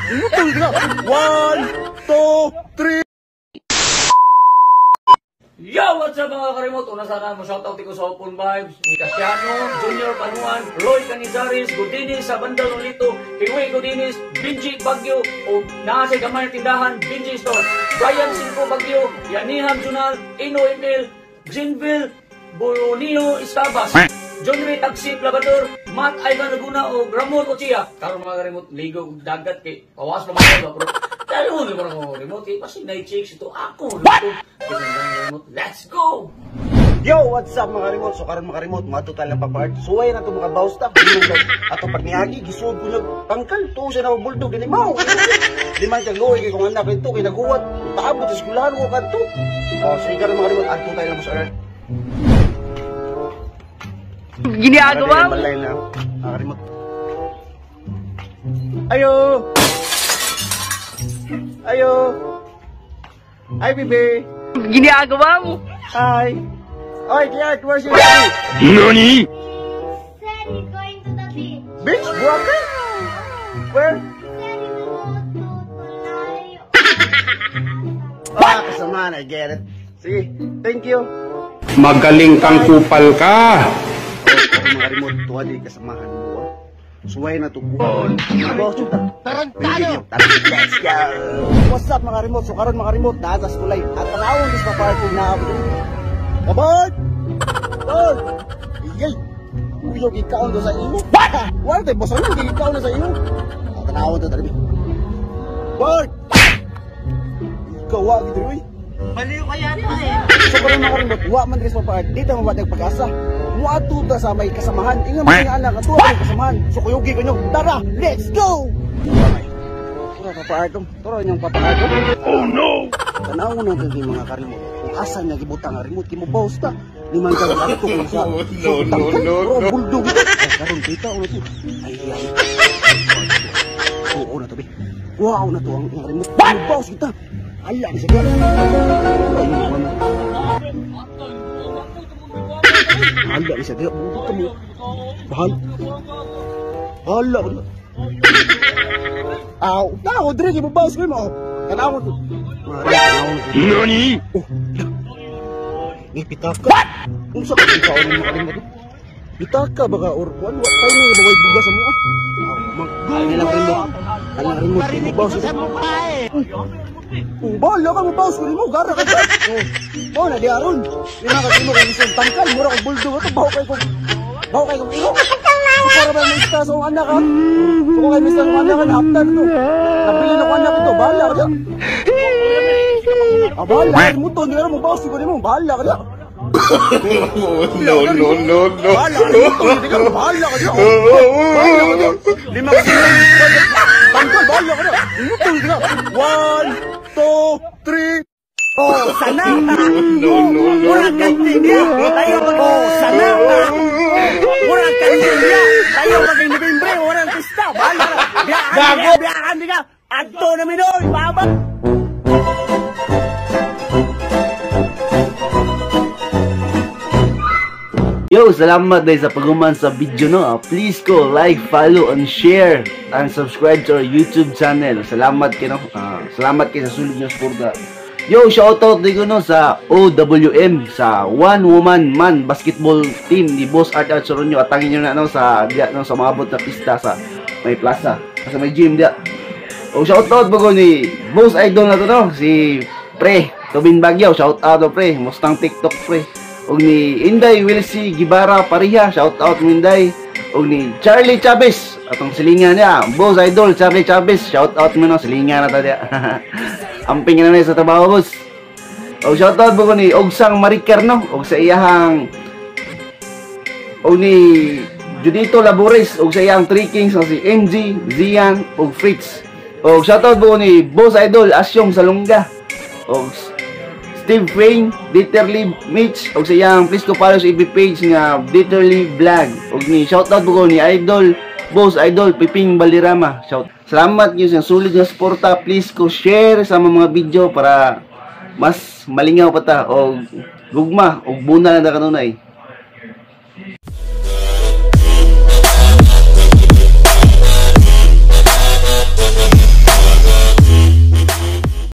Inutol ka. 1, 2, 3. Yo, what's up mga karemote? Una sana mo shoutout ko sa Open Vibes, ni Casiano, Junior Panuan, Roy Canizares, Godinis sa Bandal Nolito, Hiwi Godinis, Benji Bagyo, o naa sa gamay na tindahan, Benji Store, Brian Cinco Bagyo, Yaniham Junal, Ino Emil, Jinville, Bolonio Estabas, John Ray Taxi Labador, Matt Ivan Laguna o Ramon Ochia. Karon mga karemote, ligo og dagat kay pawas pa mga ba pero dalo ni mo remote kay pasig night chicks ito ako. What? Let's go! Yo, what's up mga remote? So karon mga remote, matutal lang papart. Suway na to mga baws ta. Ato pag niagi gisuod ko nag tangkal to siya na bulldog dinhi mao. Di man kag luoy kay kung anak ito kay naguwat. Paabot sa eskwelahan ko kadto. Oh, sige karon mga remote, adto tayo lang mo sa earth. Ginagawa mo? Balay na, mga remote. Ayo! Ayo! Hi, bebe! Ginagawa mo? Hi! Oy, Clark, where's your daddy? NANI? Said he's going to the beach. Beach? Boracay? Where? He said he will go to Tulay. Ah, kasamahan, I get it. Sige, thank you. Magaling kang kupal ka. Oh, mga remote, tuwa di kasamahan mo. Ah. Suway na to buhay. Tarantado! Let's go! What's up mga remote? So karon mga remote, naa sa kulay. At tanawon this pa party na ako. Kabart! Bart! Iyay! Uyog ikaon do sa imo. What? Wala tayo bosan mo, ikaon na sa imo. Tanawon to dali. Bart! Ikaw wa gid uy. Baliw kaya niya eh. So karon mga remote, wa man diri sa part, di ta mawad pag-asa. Muadto ta sa may kasamahan. Ingon mga anak ato ang kasamahan. So kuyugi ko nyo. Tara, let's go. Tara Papa Artom. Tara inyong Papa Artom. Oh no! Tanaw na kay mga karemote. Kung asa niya gibutang ang remote kimo boss ta. Liman ka adto kung sa No, no, no, no. Bulldog. Ay, karon kita uno to. Ay ay. Oo na to be. Wow na to ang remote. What? Boss kita. Ala ni siya. Ay, Bahala ni siya. Bukod ka mo. Bahal. Bahala ko. Aw, tao, dire kay mabawas ko mo. Tanaw to. Tanaw to. NANI? Oh, ni pitaka. What? Unsa ka ikaw ang makalimot? Pitaka ba ka or kuan wa tayo may baway bugas sa mua. Aw, mang kanang remote. Kanang remote kay mabawas sa mukha eh. Oh, bahala ka mabawas ko nimo, gara ka. Oh, mao na di aron. Lima ka kimo kay isang tangkal, mura kog bulldog ato baho kay kog. Baho kay kog ilo. So, para ba may sa akong anak ha? So, kung kay may sa akong anak ha, naaptan to. Nabili na ko anak ito, bahala ka diya. Ah, bahala ka mo to, hindi ka mo bawas ko nimo, bahala ka diya. No, no, no, no. Bahala ka nimo to, hindi ka bahala ka diya. Bahala ka diya. Lima ka tangkal, bahala ka diya. Ito, hindi ka. 1, 2, 3. Oh, sana. No, no, no. Mura kandilya. Tayo mag... Oh, sana. Mura kandilya. Tayo mag Nobyembre, walang pista. Bahala na. Biyakan, biyakan, biyakan. Adto na minoy, baba. Yo, salamat dahil sa pag-uman sa video no. Please go like, follow, and share and subscribe to our YouTube channel. Salamat kayo no. Salamat kayo sa sulit nyo suporta. Yo, shoutout din ko no sa OWM, sa One Woman Man Basketball Team ni Boss Art Art Soronyo. Atangin nyo na no sa diya no sa maabot na pista sa may plaza, sa may gym diya. O shoutout bago ni Boss Idol na to no, si Pre Tobin Bagyo. Shoutout to Pre, mustang TikTok Pre. Og ni Inday Wilsie Gibara Pariha, shout out mo Inday. Og ni Charlie Chavez, atong silingan niya, Boss Idol Charlie Chavez, shout out mo no, silingan na ta diya. Amping na sa trabaho boss. Og shout out mo ni Ogsang Maricar no, og sa iyahang og ni Judito Labores, og sa iyang Three Kings na si MG, Zian og Fritz. Og shout out mo ni Boss Idol Asyong Salunga og Steve Payne, Dieterly Mitch, og sa iyang please ko follow sa FB page nga Dieterly Vlog. Og ni shoutout ko ni Idol, Boss Idol Piping Balirama. Shout. Salamat gyud sa sulit nga suporta. Please ko share sa mga video para mas malingaw pa ta og gugma og buna na kanunay.